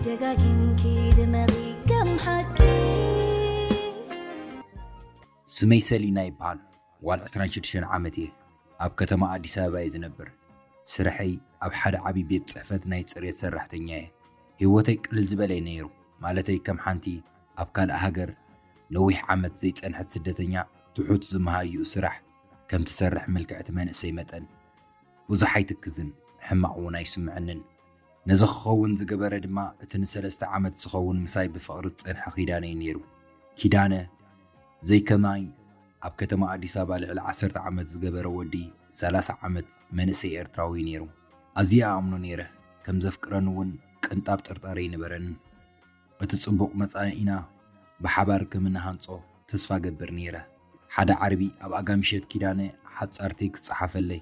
ደጋጊምኪ ድመቒ ከም ሓቂ። ስመይ ሰሊና ይበሃል። ጓል ዕስራን ሽዱሽተን ዓመት እየ። ኣብ ከተማ ኣዲስ ኣበባ እየ ዝነብር። ስርሐይ ኣብ ሓደ ዓቢ ቤት ጽሕፈት ናይ ጽሬት ሰራሕተኛ እየ። ህይወተይ ቅልል ዝበለ እዩ ነይሩ። ማለተይ ከም ሓንቲ ኣብ ካልእ ሃገር ነዊሕ ዓመት ዘይጸንሐት ስደተኛ ትሑት ዝመሃይኡ ስራሕ ከም ትሰርሕ ምልክዕቲ መንእሰይ መጠን ብዙሕ ኣይትክዝን፣ ሕማቕ እውን ኣይስምዐንን። ነዚ ክኸውን ዝገበረ ድማ እቲ ንሰለስተ ዓመት ዝኸውን ምሳይ ብፍቕሪ ዝጸንሐ ኪዳነይ ነይሩ። ኪዳነ ዘይከማይ ኣብ ከተማ ኣዲስ ኣበባ ልዕሊ ዓሰርተ ዓመት ዝገበረ ወዲ ሰላሳ ዓመት መንእሰይ ኤርትራዊ ነይሩ። ኣዝየ ኣኣምኖ ነይረ። ከም ዘፍቅረኒ እውን ቅንጣብ ጥርጣረ ኣይነበረንን። እቲ ጽቡቕ መጻኢና ብሓባር ከም እንሃንጾ ተስፋ ገብር ነይረ። ሓደ ዓርቢ ኣብ ኣጋምሸት ኪዳነ ሓጻር ቴክስት ጸሓፈለይ።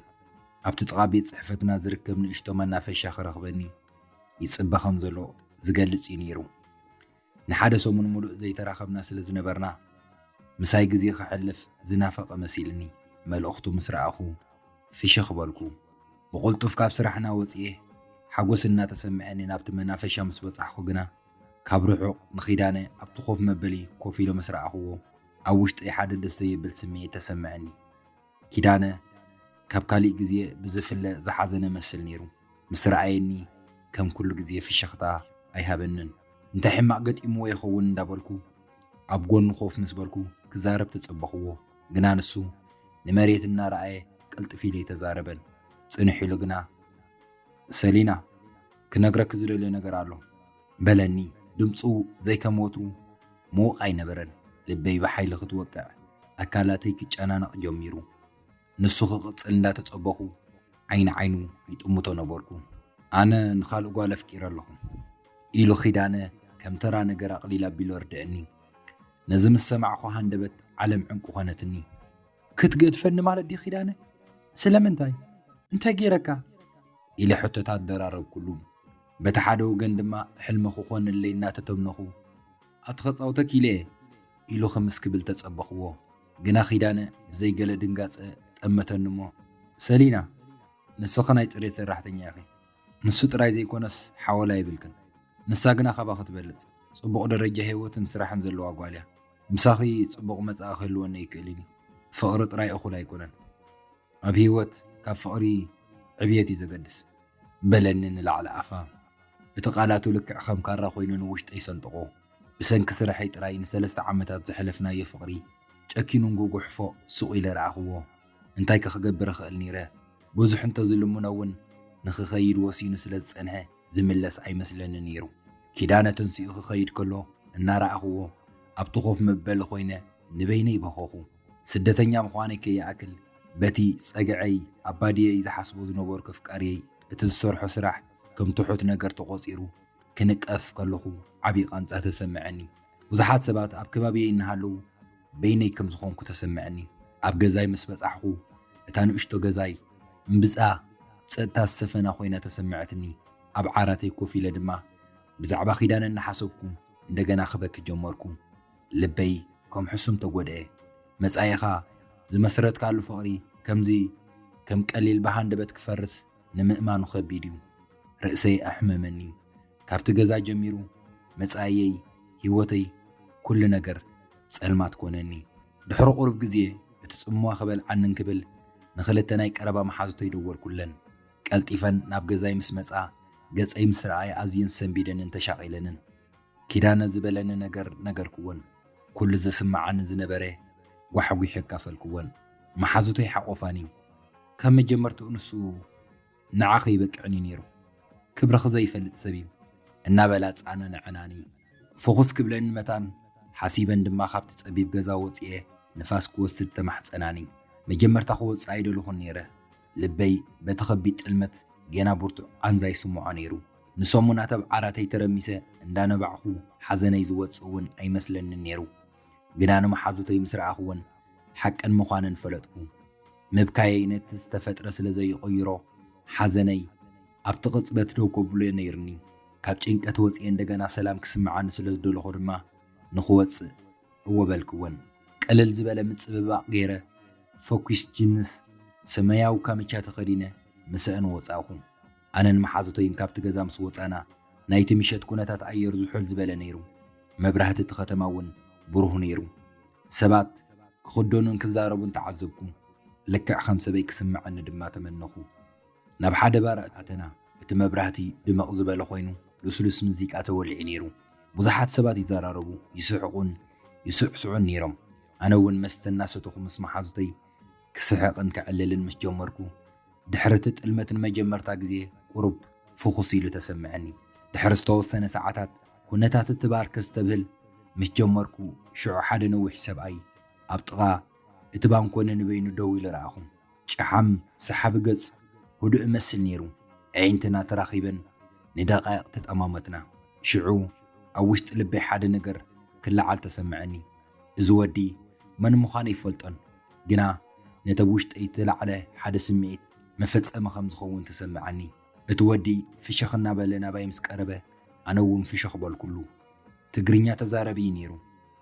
ኣብቲ ጥቓ ቤት ጽሕፈትና ዝርከብ ንእሽቶ መናፈሻ ክረኽበኒ ይጽበ ከም ዘሎ ዝገልጽ እዩ ነይሩ። ንሓደ ሰሙን ምሉእ ዘይተራኸብና ስለ ዝነበርና ምሳይ ግዜ ከሕልፍ ዝናፈቐ መሲልኒ። መልእኽቱ ምስ ረኣኹ ፍሽኽ በልኩ። ብቕልጡፍ ካብ ስራሕና ወጽኤ ሓጎስ እናተሰምዐኒ ናብቲ መናፈሻ ምስ በጻሕኩ ግና ካብ ርሑቕ ንኺዳነ ኣብቲ ኮፍ መበሊ ኮፍ ኢሉ ምስ ረኣኽዎ ኣብ ውሽጠይ ሓደ ደስ ዘየብል ስምዒት ተሰምዐኒ። ኪዳነ ካብ ካሊእ ግዜ ብዝፍለ ዝሓዘነ መስል ነይሩ። ምስ ረኣየኒ ከም ኩሉ ግዜ ፍሽኽታ ኣይሃበንን። እንታይ ሕማቕ ገጢምዎ ይኸውን እንዳበልኩ ኣብ ጎኑ ኮፍ ምስ በልኩ ክዛረብ ተጸበኽዎ። ግና ንሱ ንመሬት እናረኣየ ቅልጥፍ ኢሉ ኣይተዛረበን። ጽንሕ ኢሉ ግና ሰሊና ክነግረኪ ዝደልዮ ነገር ኣሎ በለኒ። ድምፁ ዘይከም ወትሩ ምዉቕ ኣይነበረን። ልበይ ብሓይሊ ክትወቅዕ ኣካላተይ ክጨናነቕ ጀሚሩ። ንሱ ክቕጽል እንዳተጸበኹ ዓይኒ ዓይኑ ይጥምቶ ነበርኩ። ኣነ ንኻልእ ጓል ኣፍቂረ ኣለኹ ኢሉ ኺዳነ ከም ተራ ነገር ኣቕሊል ኣቢሉ ኣርድአኒ። ነዚ ምስ ሰማዕኹ ሃንደበት ዓለም ዕንቁ ኾነትኒ። ክትገድፈኒ ማለት ድዩ ኺዳነ? ስለምንታይ? እንታይ ገይረካ? ኢለ ሕቶታት ደራረብኩሉ። በቲ ሓደ ወገን ድማ ሕልሚ ክኾነለይ እናተተምነኹ ኣቲ ኸጻውተኪ ኢለ እየ ኢሉ ኽምስ ክብል ተጸበኽዎ። ግና ኺዳነ ብዘይገለ ድንጋጸ ጠመተኒ እሞ ሰሊና ንስኺ ናይ ጽሬት ሰራሕተኛ ኢኺ። ንሱ ጥራይ ዘይኮነስ ሓወላ የብልክን። ንሳ ግና ካባኺ ትበልጽ። ጽቡቕ ደረጃ ህይወትን ስራሕን ዘለዋ ጓል እያ። ምሳኺ ጽቡቕ መጻኢ ክህልወኒ ኣይክእልን እዩ። ፍቕሪ ጥራይ እኹል ኣይኮነን። ኣብ ህይወት ካብ ፍቕሪ ዕብየት እዩ ዘገድስ። በለኒ ንላዕሊ ኣፋ። እቲ ቃላቱ ልክዕ ከም ካራ ኮይኑ ንውሽጠይ ሰንጥቖ። ብሰንኪ ስርሐይ ጥራይ ንሰለስተ ዓመታት ዘሕለፍናዮ ፍቕሪ ጨኪኑ እንጉጉሕፎ ሱቕ ኢለ ረኣኽዎ። እንታይ ከ ክገብር እኽእል ነይረ? ብዙሕ እንተዝልምኖ እውን ንኽኸይድ ወሲኑ ስለ ዝጸንሐ ዝምለስ ኣይመስለኒ ነይሩ። ኪዳነ ተንሲኡ ክኸይድ ከሎ እናረኣኽዎ ኣብቲ ኮፍ መበሊ ኮይነ ንበይነይ በኸኹ። ስደተኛ ምዃነይ ከይኣክል በቲ ጸግዐይ ኣባድየይ ዝሓስቦ ዝነበርኩ ኣፍቃሪየይ እቲ ዝሰርሖ ስራሕ ከም ትሑት ነገር ተቖጺሩ ክንቀፍ ከለኹ ዓቢ ቃንጻ ተሰምዐኒ። ብዙሓት ሰባት ኣብ ከባቢየይ እናሃለዉ በይነይ ከም ዝኾንኩ ተሰምዐኒ። ኣብ ገዛይ ምስ በጻሕኹ እታ ንእሽቶ ገዛይ እምብዛ ጸጥታ ዝሰፈና ኮይና ተሰምዐትኒ። ኣብ ዓራተይ ኮፍ ኢለ ድማ ብዛዕባ ኪዳነ እናሓሰብኩ እንደገና ክበኪ ጀመርኩ። ልበይ ከም ሕሱም ተጎድአ። መጻኢኻ ዝመስረትካሉ ፍቕሪ ከምዚ ከም ቀሊል ብሃንደበት ክፈርስ ንምእማኑ ከቢድ እዩ። ርእሰይ ኣሕመመኒ። ካብቲ ገዛ ጀሚሩ መጻኢየይ፣ ህይወተይ፣ ኩሉ ነገር ጸልማት ኮነኒ። ድሕሪ ቁሩብ ግዜ እቲ ጽምዋ ክበልዓኒ እንክብል ንኽልተ ናይ ቀረባ መሓዙተይ ደወልኩለን። ቀልጢፈን ናብ ገዛይ ምስ መጻ ገጸይ ምስ ረኣያ ኣዝየን ሰንቢደንን ተሻቒለንን። ኪዳነ ዝበለኒ ነገር ነገርክወን። ኩሉ ዝስምዓኒ ዝነበረ ጓሕጒሕ ኣካፈልክወን። መሓዙተይ ሓቖፋኒ። ካብ መጀመርትኡ ንሱ ንዓኺ ይበቅዕኒ ነይሩ። ክብርኺ ዘይፈልጥ ሰብ እዩ እናበላ ጻነንዐናኒ። ፍኹስ ክብለኒ መታን ሓሲበን ድማ ካብቲ ጸቢብ ገዛ ወጽኤ ንፋስ ክወስድ ተማሕጸናኒ። መጀመርታ ክወጽእ ኣይደለኹን ነይረ። ልበይ በቲ ከቢድ ጥልመት ጌና ብርቱዕ ቃንዛ ይስምዖ ነይሩ። ንሰሙናት ኣብ ዓራተይ ተረሚሰ እንዳነባዕኹ ሓዘነይ ዝወጽእ እውን ኣይመስለንን ነይሩ። ግና ንመሓዙተይ ምስ ረኣኽወን ሓቀን ምዃነን ፈለጥኩ። ምብካየይ ነቲ ዝተፈጥረ ስለ ዘይቕይሮ ሓዘነይ ኣብቲ ቅጽበት ደው ከብሎ ነይርኒ። ካብ ጭንቀት ወጽየ እንደገና ሰላም ክስምዓኒ ስለ ዝደለኹ ድማ ንኽወጽእ እወ በልክወን። ቅልል ዝበለ ምጽብባቕ ገይረ ፈኲስ ጅንስ ሰማያዊ ካምቻ ተኸዲነ ምስአን ወጻእኹ። ኣነን መሓዙተይን ካብቲ ገዛ ምስ ወጻና ናይቲ ምሸት ኩነታት ኣየር ዝሑል ዝበለ ነይሩ። መብራህቲ እቲ ከተማ እውን ብሩህ ነይሩ። ሰባት ክኽደኑን ክዛረቡን ተዓዘብኩ። ልክዕ ከም ሰበይ ክስምዓኒ ድማ ተመነኹ። ናብ ሓደ ባር ኣተና። እቲ መብራህቲ ድምቕ ዝበለ ኮይኑ፣ ልስሉስ ሙዚቃ ተወሊዑ ነይሩ። ብዙሓት ሰባት ይዘራረቡ፣ ይስሕቑን ይስዕስዑን ነይሮም። ኣነ እውን መስተ እናሰተኹ ምስ መሓዙተይ ክስሕቕን ክዕልልን ምስ ጀመርኩ፣ ድሕሪ እቲ ጥልመት ንመጀመርታ ግዜ ቁሩብ ፍኹስ ኢሉ ተሰምዐኒ። ድሕሪ ዝተወሰነ ሰዓታት ኩነታት እቲ ባር ከስተብህል ምስ ጀመርኩ፣ ሽዑ ሓደ ነዊሕ ሰብኣይ ኣብ ጥቓ እቲ ባንኮኒ ንበይኑ ደው ኢሉ ረኣኹ። ጨሓም ሰሓቢ ገጽ፣ ህዱእ እመስል ነይሩ። ኣዒንትና ተራኺበን ንደቓይቕ ተጠማመትና። ሽዑ ኣብ ውሽጢ ልበይ ሓደ ነገር ክለዓል ተሰምዐኒ። እዚ ወዲ መን ምዃኑ ኣይፈልጦን፣ ግና ነቲ ኣብ ውሽጠይ ዝተላዕለ ሓደ ስምዒት መፈጸሚ ከም ዝኸውን ተሰምዓኒ። እቲ ወዲ ፍሽኽ እናበለ ናባይ ምስ ቀረበ፣ ኣነ እውን ፍሽኽ በልኩሉ። ትግርኛ ተዛረቢ እዩ ነይሩ።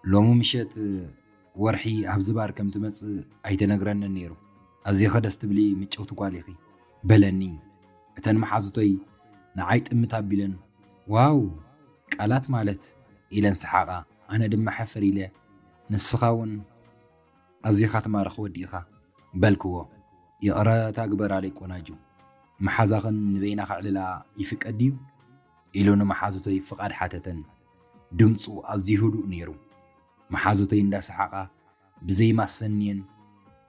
ሎሚ ምሸት ወርሒ ኣብዚ ባር ከም ትመጽእ ኣይተነግረንን ነይሩ። ኣዚኺ ደስ ትብሊ ምጭውቲ ጓል ኢኺ በለኒ። እተን መሓዙተይ ንዓይ ጥምት ኣቢለን፣ ዋው ቃላት ማለት ኢለን ሰሓቓ። ኣነ ድማ ሕፍር ኢለ፣ ንስኻ እውን ኣዚኻ ትማርኽ ወዲ ኢኻ በልክዎ። ይቕረታ ግበራለይ ቆናጁ፣ መሓዛኽን ንበይና ከዕልላ ይፍቀድ ድዩ? ኢሉ ንመሓዙተይ ፍቓድ ሓተተን። ድምፁ ኣዝዩ ህዱእ ነይሩ። መሓዙተይ እንዳሰሓቓ ብዘይ ማሰንየን፣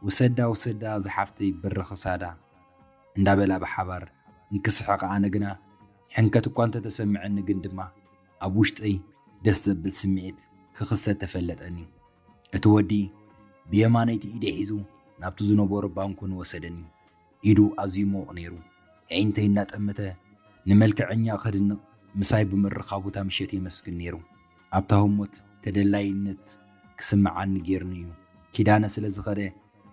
ውሰዳ ውሰዳ ዝሓፍተይ ብሪ ክሳዳ እንዳበላ ብሓባር እንክስሕቓ፣ ኣነ ግና ሕንከት እኳ እንተተሰምዐኒ ግን ድማ ኣብ ውሽጠይ ደስ ዘብል ስምዒት ክኽሰት ተፈለጠኒ። እቲ ወዲ ብየማነይቲ ኢደይ ሒዙ ናብቲ ዝነበሮ ባንኮኒ ወሰደኒ። ኢዱ ኣዝዩ ምዉቕ ነይሩ። ኣዒንተይ እናጠመተ ንመልክዐኛ ከድንቕ ምሳይ ብምርኻቡ እታ ምሸት የመስግን ነይሩ። ኣብታ ህሞት ተደላይነት ክስምዓኒ ገይሩኒ እዩ። ኪዳነ ስለ ዝኸደ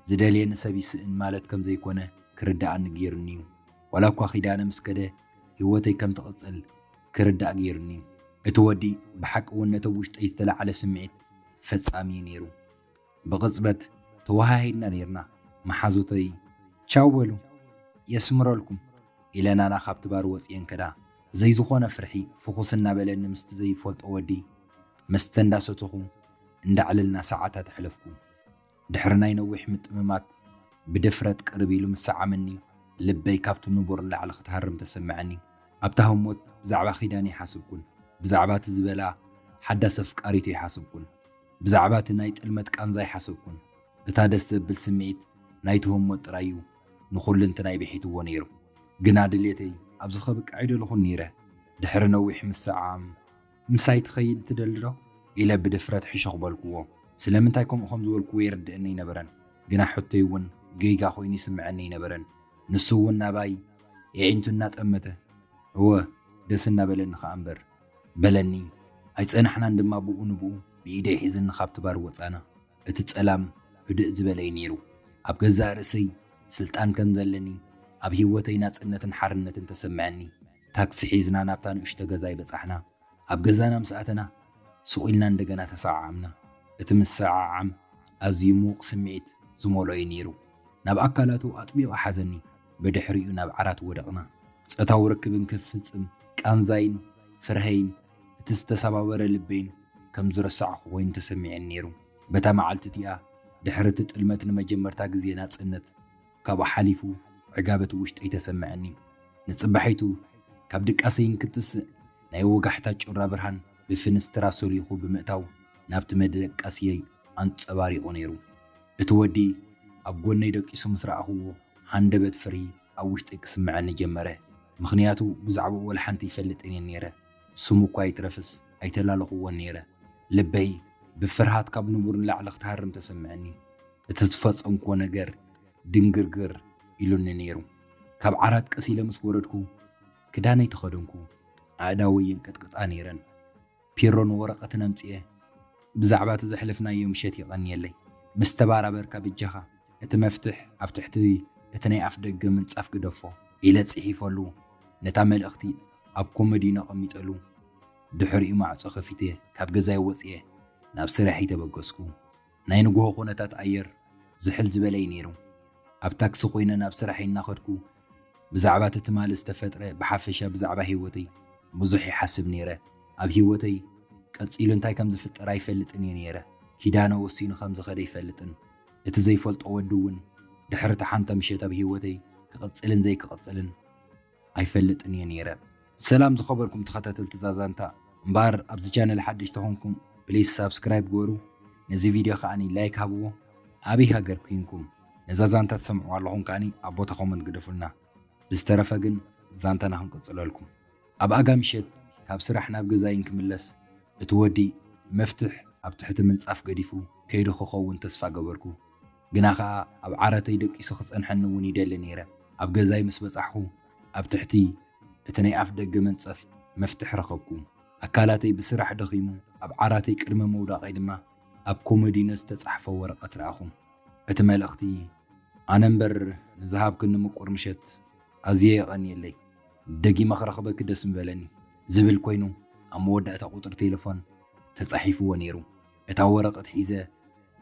ዝደልየኒ ሰብ ይስእን ማለት ከም ዘይኮነ ክርድኣኒ ገይሩኒ እዩ። ዋላ እኳ ኪዳነ ምስ ከደ ህይወተይ ከም ትቕጽል ክርዳእ ገይሩኒ እዩ። እቲ ወዲ ብሓቂ እውን ነቲ ኣብ ውሽጠይ ዝተላዕለ ስምዒት ፈጻሚ እዩ ነይሩ። ብቕጽበት ተወሃሂድና ነይርና። መሓዙተይ ቻው በሉ፣ የስምረልኩም ኢለናና ካብቲ ባር ወጺኤን ከዳ፣ ብዘይ ዝኾነ ፍርሒ ፍኹስ እናበለኒ ምስቲ ዘይፈልጦ ወዲ መስተ እንዳሰተኹ እንዳዕለልና ሰዓታት ኣሕለፍኩ። ድሕሪ ናይ ነዊሕ ምጥምማት ብድፍረት ቅርብ ኢሉ ምስ ሰዓመኒ፣ ልበይ ካብቲ ንቡር ንላዕሊ ክትሃርም ተሰምዐኒ። ኣብታ ህሞት ብዛዕባ ኪዳን ኣይሓሰብኩን። ብዛዕባ እቲ ዝበላ ሓዳስ ኣፍቃሪቱ ኣይሓሰብኩን። ብዛዕባ እቲ ናይ ጥልመት ቃንዛ ኣይሓሰብኩን። እታ ደስ ዘብል ስምዒት ናይቲ ህሞት ጥራይ እዩ ንኹልንትናይ ብሒትዎ ነይሩ። ግና ድሌተይ ኣብዚ ከብቅዕ ኣይደለኹን ነይረ። ድሕሪ ነዊሕ ምስዓም፣ "ምሳይ ትኸይድ ትደሊ ዶ?" ኢለ ብድፍረት ሕሹኽ በልክዎ። ስለምንታይ ከምኡ ከም ዝበልክዎ ይርድእኒ ኣይነበረን። ግና ሕቶይ እውን ጌጋ ኮይኑ ይስምዐኒ ኣይነበረን። ንሱ እውን ናባይ የዒንቱ እናጠመተ፣ "እወ፣ ደስ እናበለኒ ኸኣ እምበር" በለኒ። ኣይጸናሕናን ድማ፣ ብኡ ንብኡ ብኢደይ ሒዝኒ ካብቲ ባር ወጻና። እቲ ጸላም ህድእ ዝበለ እዩ ነይሩ። ኣብ ገዛእ ርእሰይ ስልጣን ከም ዘለኒ፣ ኣብ ህይወተይ ናጽነትን ሓርነትን ተሰምዐኒ። ታክሲ ሒዝና ናብታ ንእሽቶ ገዛይ በጻሕና። ኣብ ገዛና ምስ ኣተና፣ ስቕ ኢልና እንደገና ተሰዓዓምና። እቲ ምስዕዓም ኣዝዩ ምዉቕ ስምዒት ዝመልኦ እዩ ነይሩ። ናብ ኣካላቱ ኣጥቢቑ ሓዘኒ። ብድሕሪኡ ናብ ዓራት ወደቕና። ጾታዊ ርክብ እንክፍጽም ቃንዛይን ፍርሀይን፣ እቲ ዝተሰባበረ ልበይን ከም ዝረሳዕኩ ኮይኑ ተሰሚዑኒ ነይሩ። በታ መዓልቲ እቲኣ፣ ድሕሪ እቲ ጥልመት ንመጀመርታ ግዜ ናጽነት ካብኡ ሓሊፉ ዕጋበት ውሽጠይ ተሰምዐኒ። ንጽባሒቱ ካብ ድቃሰይ እንክትስእ ናይ ወጋሕታ ጩራ ብርሃን ብፍንስትራ ሰሊኹ ብምእታው ናብቲ መደቀስየይ ኣንጸባሪቑ ነይሩ። እቲ ወዲ ኣብ ጎነይ ደቂሱ ምስ ረኣኽዎ ሃንደበት ፍርሂ ኣብ ውሽጠይ ክስምዐኒ ጀመረ። ምኽንያቱ ብዛዕባኡ ወላ ሓንቲ ይፈልጥን እየ ነይረ። ስሙ እኳ ይትረፍስ ኣይተላለኹዎን ነይረ። ልበይ ብፍርሃት ካብ ንቡር ንላዕሊ ክትሃርም ተሰምዐኒ። እቲ ዝፈጸምክዎ ነገር ድንግርግር ኢሉኒ ነይሩ። ካብ ዓራት ቀስ ኢለ ምስ ወረድኩ ክዳነይ ተኸደንኩ። ኣእዳወይ የንቀጥቅጣ ነይረን። ፒሮን ወረቐትን ኣምጽኤ ብዛዕባ እቲ ዘሕለፍናዮ ምሸት የቐንየለይ። ምስ ተባራበርካ ብጃኻ እቲ መፍትሕ ኣብ ትሕቲ እቲ ናይ ኣፍ ደገ ምንጻፍ ግደፎ ኢለ ጽሒፈሉ ነታ መልእኽቲ ኣብ ኮመዲኖ ኣቐሚጠሉ። ድሕሪኡ ማዕጾ ከፊተ ካብ ገዛይ ወጽየ ናብ ስራሐይ ተበገስኩ። ናይ ንግሆ ኩነታት ኣየር ዝሕል ዝበለ እዩ ነይሩ። ኣብ ታክሲ ኮይነ ናብ ስራሐይ እናኸድኩ ብዛዕባ እቲ ትማሊ ዝተፈጥረ፣ ብሓፈሻ ብዛዕባ ህይወተይ ብዙሕ ይሓስብ ነይረ። ኣብ ህይወተይ ቀጺሉ እንታይ ከም ዝፍጠር ኣይፈልጥን እየ ነይረ። ኪዳነ ወሲኑ ከም ዝኸደ ኣይፈልጥን። እቲ ዘይፈልጦ ወዲ እውን ድሕሪ እታ ሓንታ ምሸት ኣብ ህይወተይ ክቕጽልን ዘይክቕጽልን ኣይፈልጥን እየ ነይረ። ሰላም ዝኸበርኩም ተኸታተልቲ ዛዛንታ፣ እምበኣር ኣብዚ ቻነል ሓድሽ ተኾንኩም ፕሊስ ሳብስክራይብ ግበሩ። ነዚ ቪድዮ ከዓኒ ላይክ ሃብዎ። ኣበይ ሃገር ኩንኩም ነዛ ዛንታ ትሰምዕዋ ኣለኹም ከዓኒ ኣብ ቦታ ኮመንት ግደፉልና። ብዝተረፈ ግን ዛንታና ክንቅጽለልኩም። ኣብ ኣጋ ምሸት ካብ ስራሕ ናብ ገዛይን ክምለስ እቲ ወዲ መፍትሕ ኣብ ትሕቲ ምንጻፍ ገዲፉ ከይዱ ክኸውን ተስፋ ገበርኩ። ግና ኸኣ ኣብ ዓራተይ ደቂሱ ክጸንሐኒ እውን ይደሊ ነይረ። ኣብ ገዛይ ምስ በጻሕኹ ኣብ ትሕቲ እቲ ናይ ኣፍ ደገ መንጸፍ መፍትሕ ረኸብኩ። ኣካላተይ ብስራሕ ደኺሙ ኣብ ዓራተይ ቅድሚ ምውዳቐይ ድማ ኣብ ኮመዲኖ ዝተጻሕፈ ወረቐት ረኣኹ። እቲ መልእኽቲ ኣነ እምበር ንዝሃብክኒ ምቁር ምሸት ኣዝየ የቐንየለይ። ደጊመ ክረኽበኪ ደስ ምበለኒ ዝብል ኮይኑ ኣብ መወዳእታ ቁጽሪ ቴሌፎን ተጻሒፍዎ ነይሩ። እታ ወረቐት ሒዘ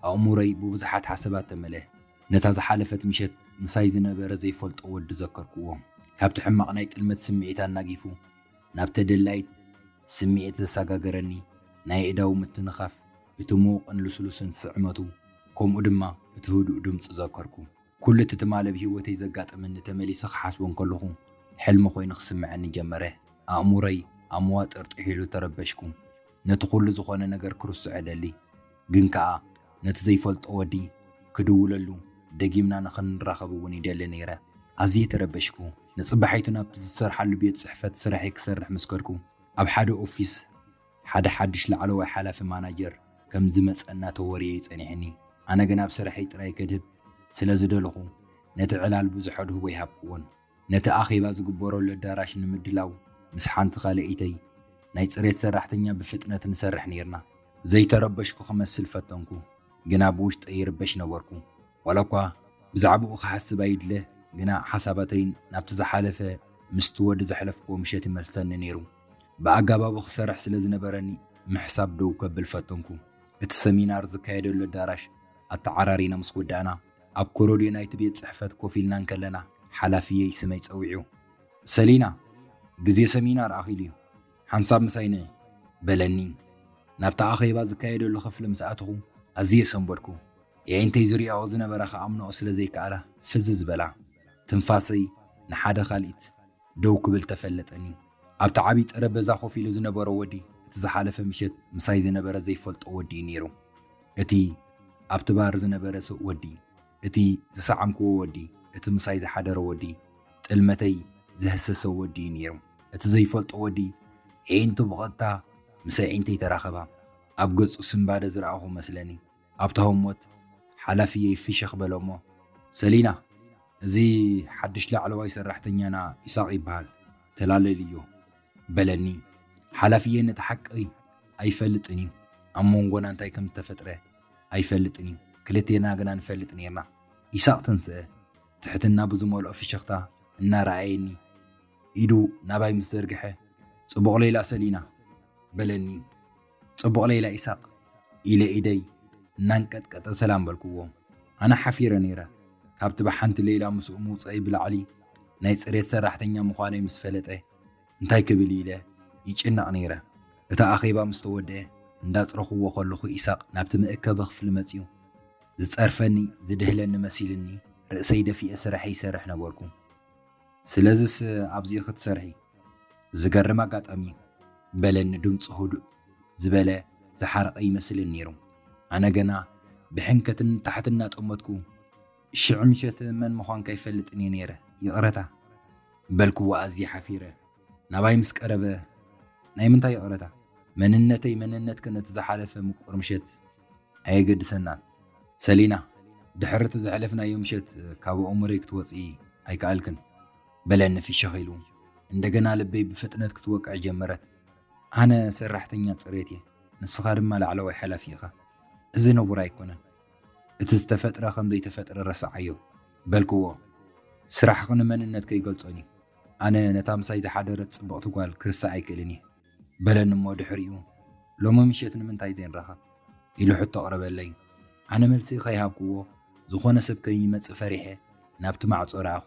ኣእምሮይ ብብዙሓት ሓሳባት ተመልአ። ነታ ዝሓለፈት ምሸት ምሳይ ዝነበረ ዘይፈልጦ ወዲ ዘከርክዎ። ካብቲ ሕማቕ ናይ ጥልመት ስምዒት ኣናጊፉ ናብ ተደላይት ስምዒት ዘሰጋገረኒ ናይ ኣእዳው ምትንኻፍ፣ እቲ ምዉቕን ልስሉስን ስዕመቱ፣ ከምኡ ድማ እቲ ህዱእ ድምጹ ዘከርኩ። ኩሉ እቲ ትማል ኣብ ህይወተይ ዘጋጠመኒ ተመሊሰ ክሓስቦ እንከለኹ ሕልሚ ኮይኑ ክስምዐኒ ጀመረ። ኣእምሮይ ኣብ መዋጥር ጥሒሉ ተረበሽኩ። ነቲ ኩሉ ዝኾነ ነገር ክርስዖ እደሊ፣ ግን ከኣ ነቲ ዘይፈልጦ ወዲ ክድውለሉ ደጊምና ንኽንራኸብ እውን ይደሊ ነይረ። ኣዝየ ተረበሽኩ። ንጽባሒቱ ናብቲ ዝሰርሓሉ ቤት ጽሕፈት ስራሐይ ክሰርሕ ምስ ከድኩ፣ ኣብ ሓደ ኦፊስ ሓደ ሓድሽ ላዕለዋይ ሓላፊ ማናጀር ከም ዝመጸ እናተወርየ እዩ ጸኒሕኒ። ኣነ ግን ኣብ ስራሐይ ጥራይ ከድህብ ስለ ዝደለኹ ነቲ ዕላል ብዙሕ ኣድህቦ ኣይሃብክዎን። ነቲ ኣኼባ ዝግበረሉ ኣዳራሽ ንምድላው ምስ ሓንቲ ካልኣይተይ ናይ ጽሬት ሰራሕተኛ ብፍጥነት ንሰርሕ ነይርና። ዘይተረበሽኩ ክመስል ፈተንኩ፣ ግና ብውሽጠይ ይርበሽ ነበርኩ። ዋላ እኳ ብዛዕባኡ ክሓስብ ኣይድለ፣ ግና ሓሳባተይ ናብቲ ዝሓለፈ ምስቲ ወዲ ዘሕለፍክዎ ምሸት ይመልሰኒ ነይሩ። ብኣገባቡ ክሰርሕ ስለ ዝነበረኒ ምሕሳብ ደው ከብል ፈተንኩ። እቲ ሰሚናር ዝካየደሉ ኣዳራሽ ኣተዓራሪና ምስ ወዳእና፣ ኣብ ኮረድዮ ናይቲ ቤት ጽሕፈት ኮፍ ኢልና እንከለና፣ ሓላፊየይ ስመይ ጸዊዑ፣ "ሰሊና፣ ግዜ ሰሚናር ኣኺሉ እዩ፣ ሓንሳብ ምሳይ ንዒ" በለኒ። ናብቲ ኣኼባ ዝካየደሉ ክፍሊ ምስ ኣተኹ ኣዝየ ሰንበድኩ። የዒንተይ ዝሪኣኦ ዝነበራ ክኣምንኦ ስለ ዘይከኣላ ፍዝዝ ዝበላ። ትንፋሰይ ንሓደ ካልኢት ደው ክብል ተፈለጠኒ። ኣብቲ ዓቢ ጠረጴዛ ኮፍ ኢሉ ዝነበረ ወዲ፣ እቲ ዝሓለፈ ምሸት ምሳይ ዝነበረ ዘይፈልጦ ወዲ እዩ ነይሩ። እቲ ኣብቲ ባር ዝነበረ ስቕ ወዲ፣ እቲ ዝሰዓምክዎ ወዲ፣ እቲ ምሳይ ዝሓደረ ወዲ፣ ጥልመተይ ዘህሰሰ ወዲ እዩ ነይሩ። እቲ ዘይፈልጦ ወዲ፣ የዒንቱ ብቐጥታ ምስ ኣዒንተይ ተራኸባ። ኣብ ገጹ ስንባደ ዝረኣኹ መስለኒ። ኣብታ ህሞት ሓላፊየይ ፍሽኽ በለ እሞ፣ "ሰሊና፣ እዚ ሓድሽ ላዕለዋይ ሰራሕተኛና ኢሳቕ ይበሃል፣ ተላለልዮ" በለኒ። ሓላፊየይ ነቲ ሓቂ ኣይፈልጥን እዩ፣ ኣብ መንጎና እንታይ ከም ዝተፈጥረ ኣይፈልጥን እዩ። ክልቴና ግና ንፈልጥ ነይርና። ኢሳቕ ተንስአ፣ ትሕትና ብዝመልኦ ፍሽኽታ እናረኣየኒ፣ ኢዱ ናባይ ምስ ዘርግሐ፣ "ጽቡቕ ሌላ ሰሊና" በለኒ። "ጽቡቕ ሌላ ኢሳቕ" ኢለ ኢደይ እናንቀጥቀጠ ሰላም በልክዎ። ኣነ ሓፊረ ነይረ። ካብቲ ብሓንቲ ሌላ ምስኡ ምውጸይ ብላዕሊ፣ ናይ ጽሬት ሰራሕተኛ ምዃነይ ምስ ፈለጠ፣ እንታይ ክብል ኢለ ይጭነቕ ነይረ። እቲ ኣኼባ ምስ ተወድአ፣ እንዳጽረኽዎ ከለኹ ኢሳቕ ናብቲ መእከቢ ክፍሊ መጺኡ፣ ዝጸርፈኒ፣ ዝድህለኒ መሲልኒ፣ ርእሰይ ደፊኤ ስራሐይ ይሰርሕ ነበርኩ። "ስለዚስ ኣብዚ ክትሰርሒ? ዝገርም ኣጋጣሚ" በለኒ ድምጹ ህዱእ ዝበለ ዝሓረቐ ይመስልን ነይሩ። ኣነ ገና ብሕንከትን ታሕትን እናጠመትኩ፣ "ሽዑ ምሸት መን ምዃንካ ኣይፈልጥን እየ ነይረ፣ ይቕረታ" በልክዎ ኣዝየ ሓፊረ። ናባይ ምስ ቀረበ፣ "ናይ ምንታይ ይቕረታ? መንነተይ መንነትክን እቲ ዝሓለፈ ምቁር ምሸት ኣየገድሰናን። ሰሊና፣ ድሕሪ እቲ ዘሕለፍናዮ ምሸት ካብ ኣእምሮይ ክትወጺ ኣይከኣልክን" በለኒ ፍሽኽ ኢሉ። እንደገና ልበይ ብፍጥነት ክትወቅዕ ጀመረት። "ኣነ ሰራሕተኛ ጽሬት እየ፣ ንስኻ ድማ ላዕለዋይ ሓላፊ ኢኻ። እዚ ንቡር ኣይኮነን። እቲ ዝተፈጥረ ከም ዘይተፈጥረ ረስዓዮ" በልክዎ። "ስራሕኺ ንመንነትኪ ኣይገልጾን እዩ። ኣነ ነታ ምሳይ ዝሓደረት ጽብቕቲ ጓል ክርስዕ ኣይክእልን እየ" በለኒ እሞ ድሕሪኡ፣ "ሎሚ ምሸት ንምንታይ ዘይንራኸብ?" ኢሉ ሕቶ ኣቕረበለይ። ኣነ መልሲ ከይሃብክዎ፣ ዝኾነ ሰብ ከይመጽእ ፈሪሐ ናብቲ ማዕጾ ረኣኹ።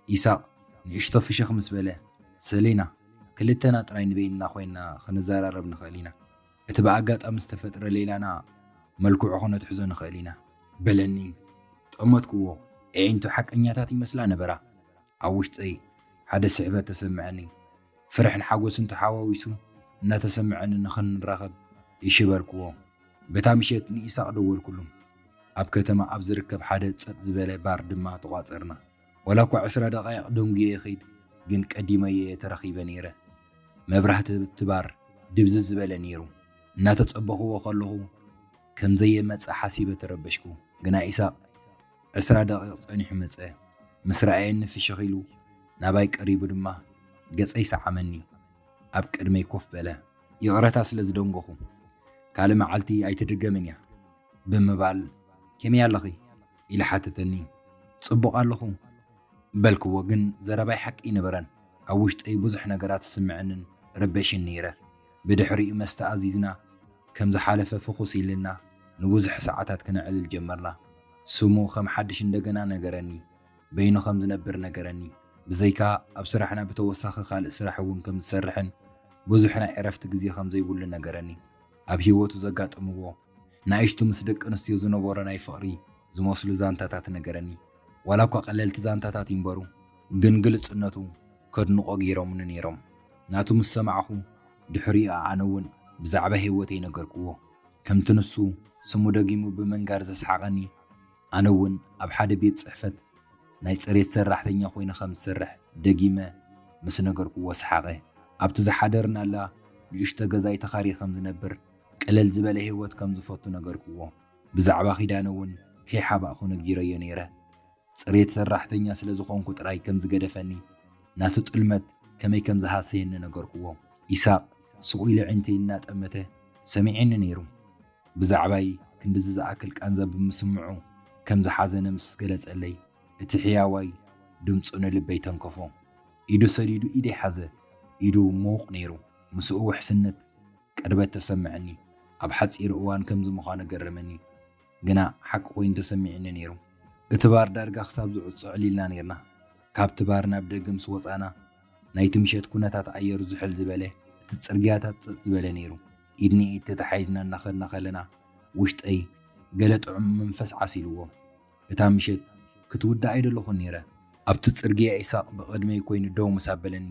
ኢሳቕ ንእሽቶ ፍሽኽ ምስ በለ፣ "ሰሊና፣ ክልተና ጥራይ ንበይንና ኮይንና ክንዘራረብ ንኽእል ኢና። እቲ ብኣጋጣሚ ዝተፈጥረ ሌላና መልክዑ ክነትሕዞ ንኽእል ኢና በለኒ። ጠመትክዎ። ኣዒንቱ ሓቀኛታት ይመስላ ነበራ። ኣብ ውሽጠይ ሓደ ስሕበት ተሰምዐኒ። ፍርሕን ሓጎስን ተሓዋዊሱ እናተሰምዐኒ ንኽንራኸብ ይሽበልክዎ። በታ ምሸት ንኢሳቕ ደወልኩሉ። ኣብ ከተማ ኣብ ዝርከብ ሓደ ጸጥ ዝበለ ባር ድማ ተቋጸርና። ወላ እኳ ዕስራ ደቓይቕ ደንጉየ ይኸይድ፣ ግን ቀዲመዮ እየ ተረኺበ ነይረ። መብራህቲ እቲ ባር ድብዝዝ ዝበለ ነይሩ። እናተጸበኽዎ ከለኹ ከም ዘየመጸ ሓሲበ ተረበሽኩ። ግና ኢሳቕ ዕስራ ደቒቕ ጸኒሑ መጸ። ምስ ረኣየኒ ፍሽኽ ኢሉ ናባይ ቀሪቡ ድማ ገጸይ ሰዓመኒ። ኣብ ቅድመይ ኮፍ በለ። ይቕረታ ስለ ዝደንጎኹ፣ ካልእ መዓልቲ ኣይትድገምን እያ ብምባል፣ ከመይ ኣለኺ? ኢሉ ሓተተኒ። ጽቡቕ ኣለኹ በልክዎ፣ ግን ዘረባይ ሓቂ ኣይነበረን። ኣብ ውሽጠይ ብዙሕ ነገራት ይስምዐንን ረበሽን ነይረ። ብድሕሪኡ መስተ ኣዚዝና፣ ከም ዝሓለፈ ፍኹስ ኢልና ንብዙሕ ሰዓታት ክነዕልል ጀመርና። ስሙ ከም ሓድሽ እንደገና ነገረኒ። በይኑ ከም ዝነብር ነገረኒ። ብዘይካ ኣብ ስራሕና ብተወሳኺ ካልእ ስራሕ እውን ከም ዝሰርሕን ብዙሕ ናይ ዕረፍቲ ግዜ ከም ዘይብሉ ነገረኒ። ኣብ ህይወቱ ዘጋጠምዎ ንኣሽቱ ምስ ደቂ ኣንስትዮ ዝነበሮ ናይ ፍቕሪ ዝመስሉ ዛንታታት ነገረኒ። ዋላ እኳ ቀለልቲ ዛንታታት ይንበሩ፣ ግን ግልጽነቱ ከድንቖ ገይሮምኒ ነይሮም። ናቱ ምስ ሰማዕኹ፣ ድሕሪኡ ኣነ እውን ብዛዕባ ህይወተይ ነገርክዎ። ከምቲ ንሱ ስሙ ደጊሙ ብምንጋር ዘስሓቐኒ፣ ኣነ እውን ኣብ ሓደ ቤት ጽሕፈት ናይ ጽሬት ሰራሕተኛ ኮይነ ከም ዝሰርሕ ደጊመ ምስ ነገርክዎ ሰሓቐ። ኣብቲ ዝሓደርናላ ንእሽቶ ገዛይ ተኻርየ ከም ዝነብር፣ ቅልል ዝበለ ህይወት ከም ዝፈቱ ነገርክዎ። ብዛዕባ ኪዳነ እውን ከይሓባእኩ ነጊረዮ ነይረ። ጽሬት ሰራሕተኛ ስለ ዝኾንኩ ጥራይ ከም ዝገደፈኒ፣ ናቱ ጥልመት ከመይ ከም ዝሃሰየኒ ነገርክዎ። ኢሳቕ ስቕ ኢሉ ኣዒንቲ እናጠመተ ሰሚዑኒ ነይሩ። ብዛዕባይ ክንድዚ ዝኣክል ቃንዛ ብምስምዑ ከም ዝሓዘነ ምስ ገለጸለይ፣ እቲ ሕያዋይ ድምጹ ንልበይ ተንከፎ። ኢዱ ሰዲዱ ኢደይ ሓዘ። ኢዱ ምዉቕ ነይሩ። ምስኡ ውሕስነት ቅርበት ተሰምዐኒ። ኣብ ሓጺር እዋን ከምዚ ምዃኑ ገረመኒ። ግና ሓቂ ኮይኑ ተሰሚዑኒ ነይሩ። እቲ ባር ዳርጋ ክሳብ ዝዕጾ ኣዕሊልና ነይርና። ካብቲ ባር ናብ ደገ ምስ ወጻና፣ ናይቲ ምሸት ኩነታት ኣየሩ ዝሕል ዝበለ፣ እቲ ጽርግያታት ጸጥ ዝበለ ነይሩ። ኢድ ንኢድ ተተሓሒዝና እናኸድና ከለና፣ ውሽጠይ ገለ ጥዑም መንፈስ ዓሲልዎ። እታ ምሸት ክትውዳእ ኣይደለኹን ነይረ። ኣብቲ ጽርግያ ኢሳቕ ብቕድመይ ኮይኑ ደው ምስ ኣበለኒ፣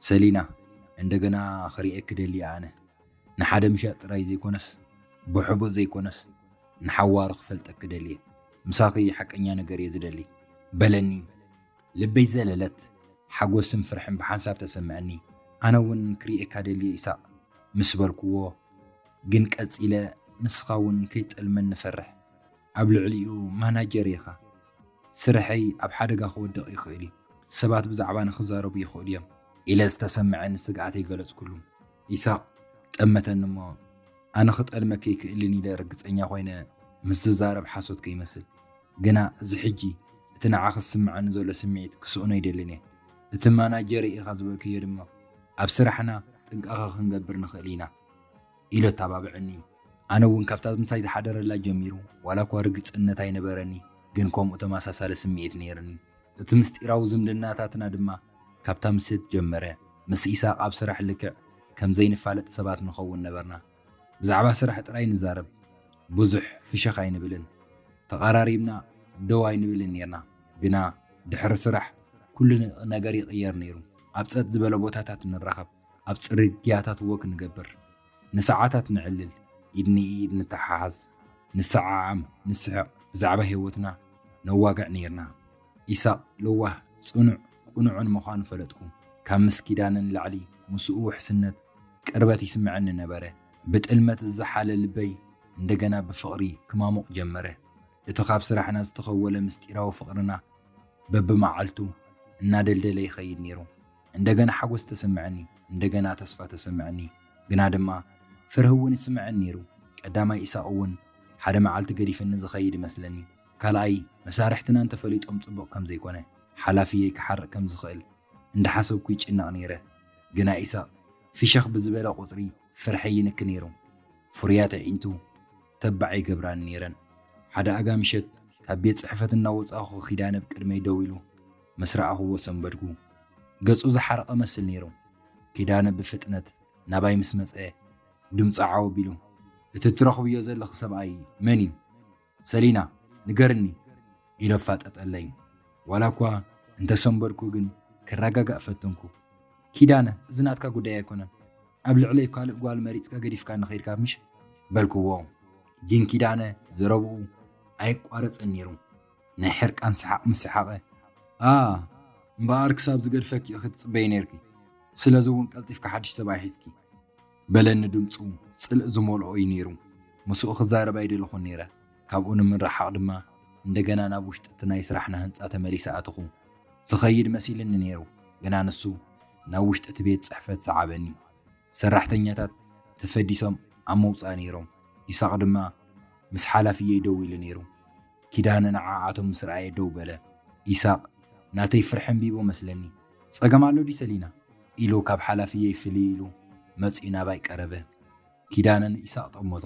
ሰሊና፣ እንደገና ክርእየኪ ደልየ ኣነ። ንሓደ ምሸት ጥራይ ዘይኮነስ፣ ብሕቡእ ዘይኮነስ፣ ንሓዋሩ ክፈልጠኪ ደልየ። ምሳኺ ሓቀኛ ነገር እየ ዝደሊ፣ በለኒ። ልበይ ዘለለት፣ ሓጎስን ፍርሕን ብሓንሳብ ተሰምዐኒ። ኣነ እውን ክርእየካ ደልየ ኢሳቕ፣ ምስ በልክዎ፣ ግን ቀጺለ፣ ንስኻ እውን ከይጠልመኒ እፈርሕ። ኣብ ልዕሊኡ ማናጀር ኢኻ። ስርሐይ ኣብ ሓደጋ ክወድቕ ይኽእል እዩ። ሰባት ብዛዕባና ክዛረቡ ይኽእሉ እዮም፣ ኢለ ዝተሰምዐኒ ስግኣተይ ገለጽኩሉ። ኢሳቕ ጠመተኒ እሞ፣ ኣነ ክጠልመኪ ኣይክእልን ኢለ ርግጸኛ ኮይነ ምስ ዝዛረብ ሓሶት ከይመስል። ግና እዚ ሕጂ እቲ ንዓኺ ዝስምዓኒ ዘሎ ስምዒት ክስእኖ ኣይደልን እየ። እቲ ማናጀር ኢኻ ዝበልክዮ ድማ ኣብ ስራሕና ጥንቃቐ ክንገብር ንኽእል ኢና። ኢሉ ኣተባብዐኒ። ኣነ እውን ካብታ ምሳይ ዝሓደረላ ጀሚሩ፣ ዋላ እኳ ርግጽነት ኣይነበረኒ፣ ግን ከምኡ ተመሳሳሊ ስምዒት ነይርኒ። እቲ ምስጢራዊ ዝምድናታትና ድማ ካብታ ምሸት ጀመረ። ምስ ኢሳቕ ኣብ ስራሕ ልክዕ ከም ዘይንፋለጥ ሰባት ንኸውን ነበርና። ብዛዕባ ስራሕ ጥራይ ንዛረብ። ብዙሕ ፍሽኽ ኣይንብልን። ተቐራሪብና ደው ኣይንብልን ነይርና። ግና ድሕሪ ስራሕ ኩሉ ነገር ይቕየር ነይሩ። ኣብ ጸጥ ዝበለ ቦታታት ንራኸብ። ኣብ ጽርግያታት ወክ ንገብር። ንሰዓታት ንዕልል፣ ኢድ ንኢድ ንተሓሓዝ፣ ንሰዓዓም፣ ንስሕቕ፣ ብዛዕባ ህይወትና ነዋግዕ ነይርና። ኢሳቕ ለዋህ፣ ጽኑዕ፣ ቅኑዕን ምዃኑ ፈለጥኩ። ካብ ምስ ኪዳነ ንላዕሊ ምስኡ ውሕስነት፣ ቅርበት ይስምዐኒ ነበረ። ብጥልመት ዝዘሓለ ልበይ እንደገና ብፍቕሪ ክማሙቕ ጀመረ። እቲ ካብ ስራሕና ዝተኸወለ ምስጢራዊ ፍቕርና በብመዓልቱ እናደልደለ ይኸይድ ነይሩ። እንደገና ሓጎስ ተሰምዐኒ፣ እንደገና ተስፋ ተሰምዐኒ። ግና ድማ ፍርሂ እውን ይስምዐኒ ነይሩ። ቀዳማይ ኢሳቕ እውን ሓደ መዓልቲ ገዲፍኒ ዝኸይድ ይመስለኒ። ካልኣይ፣ መሳርሕትና እንተፈሊጦም ጽቡቕ ከም ዘይኮነ፣ ሓላፍየይ ክሓርቕ ከም ዝኽእል እንዳሓሰብኩ ይጭነቕ ነይረ። ግና ኢሳቕ ፍሸኽ ብዝበለ ቁጽሪ ፍርሐይ ይንኪ ነይሩ። ፍሩያት ኣዒንቱ ተባዕ ይገብራኒ ነይረን። ሓደ ኣጋ ምሸት ካብ ቤት ጽሕፈት እናወጻእኹ ኪዳነ ኣብ ቅድመይ ደው ኢሉ ምስ ረኣኽዎ ሰንበድኩ። ገጹ ዝሓረቐ መስል ነይሩ። ኪዳነ ብፍጥነት ናባይ ምስ መጸ፣ ድምፁ ዓው ኣቢሉ፣ "እቲ ትረኽብዮ ዘለኺ ሰብኣይ መን እዩ? ሰሊና፣ ንገርኒ!" ኢሉ ኣፋጠጠለይ። ዋላ እኳ እንተሰንበድኩ ግን ክረጋጋእ ፈተንኩ። "ኪዳነ፣ እዚ ናትካ ጉዳይ ኣይኮነን። ኣብ ልዕለይ ካልእ ጓል መሪጽካ ገዲፍካኒ ኸይድካ ምሽ?" በልክዎ። ግን ኪዳነ ዘረብኡ ኣየቋረጸን ነይሩ። ናይ ሕርቃን ሰሓቕ ምስ ሰሓቐ፣ "ኣ፣ እምበኣር ክሳብ ዝገድፈኪ ኢኺ ትጽበዪ ነይርኪ። ስለዚ እውን ቀልጢፍካ ሓድሽ ሰብኣይ ሒዝኪ" በለኒ። ድምፁ ጽልእ ዝመልኦ እዩ ነይሩ። ምስኡ ክዛረብ ኣይደለኹን ነይረ። ካብኡ ንምርሓቕ ድማ እንደገና ናብ ውሽጢ እቲ ናይ ስራሕና ህንጻ ተመሊሰ ኣተኹ። ዝኸይድ መሲልኒ ነይሩ፣ ግና ንሱ ናብ ውሽጢ እቲ ቤት ጽሕፈት ሰዓበኒ። ሰራሕተኛታት ተፈዲሶም ኣብ መውጻኢ ነይሮም። ኢሳቕ ድማ ምስ ሓላፍየይ ደው ኢሉ ነይሩ። ኪዳነ ንዓኣቶም ምስ ረኣየ ደው በለ። ኢሳቕ ናተይ ፍርሒ ኣንቢቡ መስለኒ። "ጸገም ኣሎ ድዩ ሰሊና?" ኢሉ ካብ ሓላፍየይ ፍልይ ኢሉ መጺኡ ናባይ ቀረበ። ኪዳነ ንኢሳቕ ጠመቶ።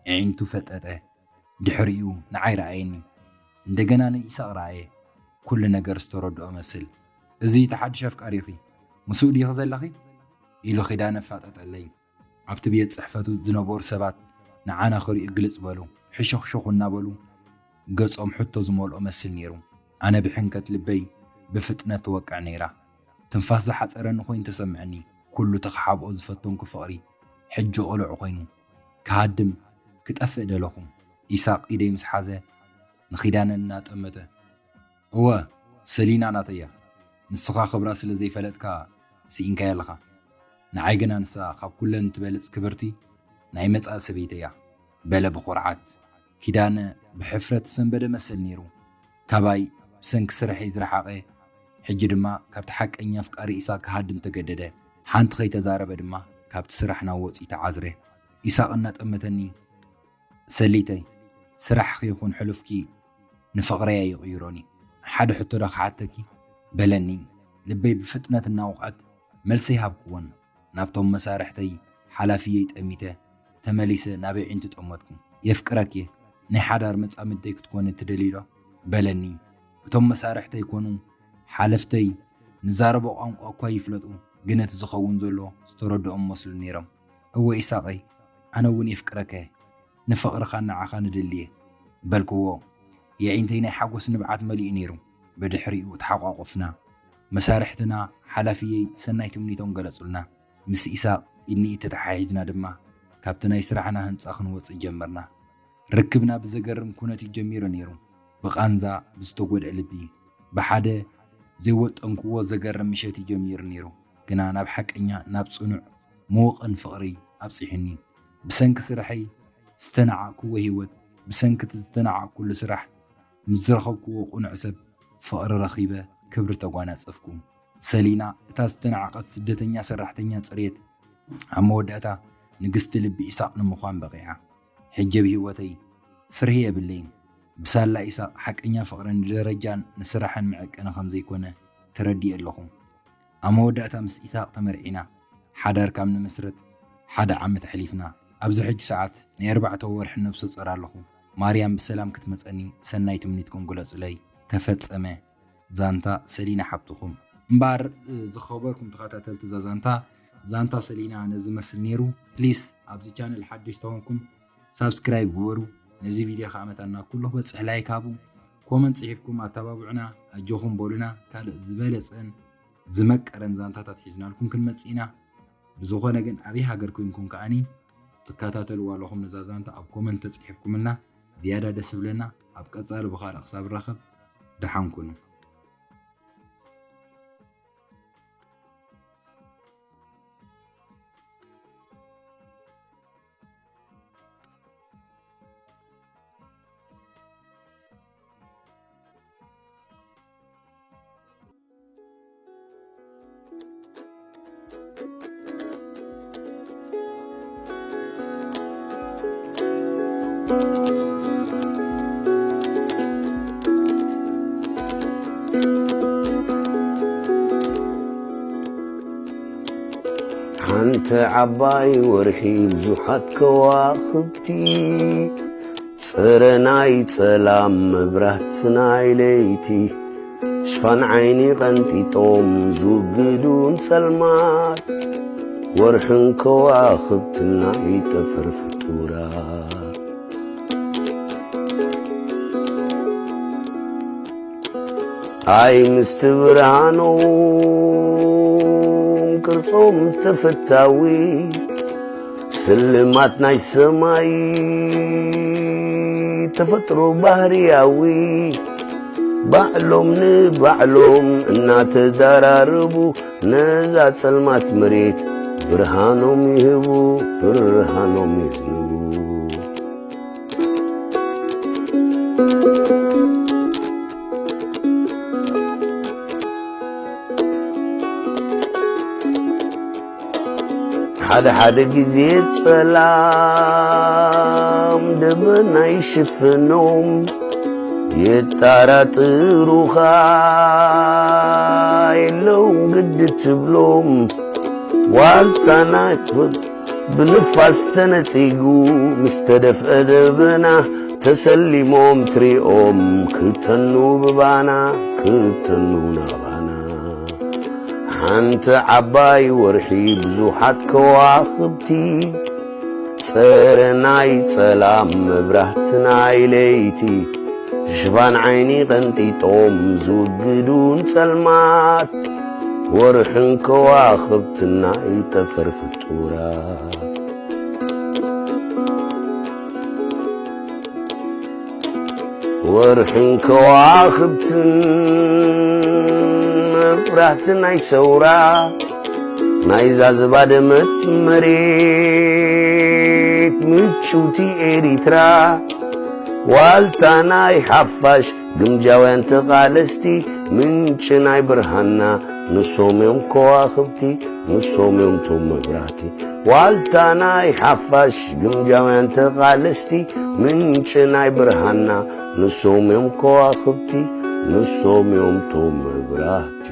ኣዒንቱ ፈጠጠ። ድሕሪኡ ንዓይ ረኣየኒ። እንደገና ንኢሳቕ ረኣየ። ኩሉ ነገር ዝተረድኦ መስል። "እዚ እቲ ሓድሽ ኣፍቃሪኺ ምስኡ ዲኺ ዘለኺ?" ኢሉ ኪዳነ ኣፋጠጠለይ። ኣብቲ ቤት ጽሕፈቱ ዝነበሩ ሰባት ንዓና ክርእዩ ግልጽ በሉ። ሕሹኽሹኽ እናበሉ ገጾም ሕቶ ዝመልኦ መስል ነይሩ። ኣነ ብሕንከት ልበይ ብፍጥነት ትወቅዕ ነይራ። ትንፋስ ዝሓጸረኒ ኮይኑ ተሰምዐኒ። ኩሉ እቲ ክሓብኦ ዝፈተንኩ ፍቕሪ ሕጂ ቅሉዕ ኮይኑ፣ ክሃድም፣ ክጠፍእ ደለኹ። ኢሳቕ ኢደይ ምስ ሓዘ ንኺዳነ እናጠመተ፣ "እወ፣ ሰሊና ናተይ እያ። ንስኻ ክብራ ስለ ዘይፈለጥካ ስኢንካያ ኣለኻ። ንዓይ ግና ንሳ ካብ ኩለን ትበልጽ ክብርቲ ናይ መጻኢ ሰበይተይ እያ" በለ ብኹርዓት። ኪዳነ ብሕፍረት ዝሰንበደ መሰል ነይሩ። ካባይ ብሰንኪ ስርሐይ ዝረሓቐ፣ ሕጂ ድማ ካብቲ ሓቀኛ ኣፍቃሪ ኢሳቕ ክሃድም ተገደደ። ሓንቲ ከይተዛረበ ድማ ካብቲ ስራሕና ወጺኡ ተዓዝረ። ኢሳቕ እናጠመተኒ፣ "ሰሊተይ፣ ስራሕኺ ይኹን ሕሉፍኪ ንፍቕረይ ኣይቕይሮን እዩ። ሓደ ሕቶ ዶ ክሓተኪ?" በለኒ። ልበይ ብፍጥነት እናወቕዐት መልሲ ይሃብክዎን ናብቶም መሳርሕተይ ሓላፍየይ ጠሚተ ተመሊሰ ናብ ኣዒንቲ ጠመትኩ። "የፍቅረኪ እየ፣ ናይ ሓዳር መጻምድተይ ክትኮኒ ትደልዪ ዶ?" በለኒ። እቶም መሳርሕተይ ኮኑ ሓለፍተይ ንዛረቦ ቋንቋ እኳ ይፍለጡ፣ ግን እቲ ዝኸውን ዘሎ ዝተረድኦም መስሉ ነይሮም። "እወ ኢሳቐይ፣ ኣነ እውን የፍቅረካ እየ፣ ንፍቕርኻን ንዓኻን እደሊ እየ" በልክዎ። የዒንተይ ናይ ሓጎስ ንብዓት መሊኡ ነይሩ። ብድሕሪኡ ተሓቋቑፍና። መሳርሕትና ሓላፍየይ ሰናይ ትምኒቶም ገለጹልና። ምስ ኢሳቕ ኢድ ንኢድ ተተሓሒዝና ድማ ካብቲ ናይ ስራሕና ህንጻ ክንወጽእ ጀመርና። ርክብና ብዘገርም ኩነት እዩ ጀሚሩ ነይሩ። ብቓንዛ ብዝተጎድአ ልቢ፣ ብሓደ ዘይወጠንክዎ ዘገርም ምሸት እዩ ጀሚሩ ነይሩ። ግና ናብ ሓቀኛ፣ ናብ ጽኑዕ፣ ምዉቕን ፍቕሪ ኣብጺሑኒ። ብሰንኪ ስርሐይ ዝተናዓቕክዎ ህይወት፣ ብሰንኪ እቲ ዝተናዓቕኩሉ ስራሕ ምስ ዝረኸብክዎ ቅኑዕ ሰብ ፍቕሪ ረኺበ፣ ክብሪ ተጓናጸፍኩ። ሰሊና፣ እታ ዝተናዕቐት ስደተኛ ሰራሕተኛ ጽሬት፣ ኣብ መወዳእታ ንግስቲ ልቢ ኢሳቕ ንምዃን በቒዓ። ሕጂ ኣብ ህይወተይ ፍርሂ የብለይን። ብሳላ ኢሳቕ ሓቀኛ ፍቕሪ ንደረጃን ንስራሕን መዐቀኒ ከም ዘይኮነ ተረዲኤ ኣለኹ። ኣብ መወዳእታ ምስ ኢሳቕ ተመርዒና፣ ሓዳር ካብ ንምስርት ሓደ ዓመት ኣሕሊፍና። ኣብዚ ሕጂ ሰዓት ናይ ኣርባዕተ ወርሒ ነብሰ ጾር ኣለኹ። ማርያም ብሰላም ክትመጸኒ ሰናይ ትምኒትኩም ግለጹለይ። ተፈጸመ። ዛንታ ሰሊና ሓብትኹም። እምበኣር፣ ዝኸበርኩም ተኸታተልቲ እዛ ዛንታ፣ ዛንታ ሰሊና ነዚ መስል ነይሩ። ፕሊስ፣ ኣብዚ ቻነል ሓድሽ ተኾንኩም ሳብስክራይብ ግበሩ። ነዚ ቪድዮ ከኣ መታና ኩሉ ክበጽሕ ላይክ ሃቡ። ኮመንት ጽሒፍኩም ኣተባብዑና፣ ኣጆኹም በሉና። ካልእ ዝበለጸን ዝመቀረን ዛንታታት ሒዝናልኩም ክንመጽእ ኢና። ብዝኾነ ግን ኣበይ ሃገር ኮይንኩም ከኣኒ ትከታተልዋ ኣለኹም ነዛ ዛንታ ኣብ ኮመንት ተጽሒፍኩምልና ዝያዳ ደስ ይብለና። ኣብ ቀጻሊ ብኻልእ ክሳብ ንራኸብ ደሓን ኩኑ። ሓንቲ ዓባይ ወርሒ ብዙሓት ከዋኽብቲ፣ ጽረ ናይ ጸላም መብራት ናይ ለይቲ፣ ሽፋን ዓይኒ ቀንጢጦም ዝውግዱ ንጸልማት። ወርሕን ከዋኽብትና ይጠፈር ፍጡራ። ኣይ ምስቲ ብርሃኖም ቅርጾም ተፈታዊ፣ ስልማት ናይ ሰማይ ተፈጥሮ ባህርያዊ፣ ባዕሎም ንባዕሎም እናተዳራረቡ፣ ነዛ ጸልማት መሬት ብርሃኖም ይህቡ፣ ብርሃኖም ይህቡ። ሓደ ሓደ ግዜ ጸላም ደበና ይሽፍኖም፣ የጣራጥሩኻ የለውም ግዲ ትብሎም። ዋልታና ይኽፈት ብንፋስ ተነጺጉ፣ ምስ ተደፍአ ደበና ተሰሊሞም ትሪኦም፣ ክተኑ ብባና ክተኑ ናባና። ሓንቲ ዓባይ ወርሒ ብዙሓት ከዋኽብቲ፣ ጸረ ናይ ጸላም መብራህቲ ናይ ለይቲ፣ ሽፋን ዓይኒ ቀንጢጦም ዝውግዱ ንጸልማት፣ ወርሕን ከዋኽብትና ይጠፈር ፍጡራ። ወርሕን ከዋኽብትን መብራህቲ ናይ ሰውራ፣ ናይዛ ዝባደመት መሬት ምጭውቲ ኤሪትራ፣ ዋልታ ናይ ሓፋሽ ግምጃውያን ተቓለስቲ፣ ምንጪ ናይ ብርሃንና ንሶም እዮም ከዋኽብቲ፣ ንሶም እዮም ቶም መብራህቲ። ዋልታ ናይ ሓፋሽ ግምጃውያን ተቓለስቲ፣ ምንጪ ናይ ብርሃንና ንሶም እዮም ከዋኽብቲ፣ ንሶም እዮም ቶም መብራህቲ።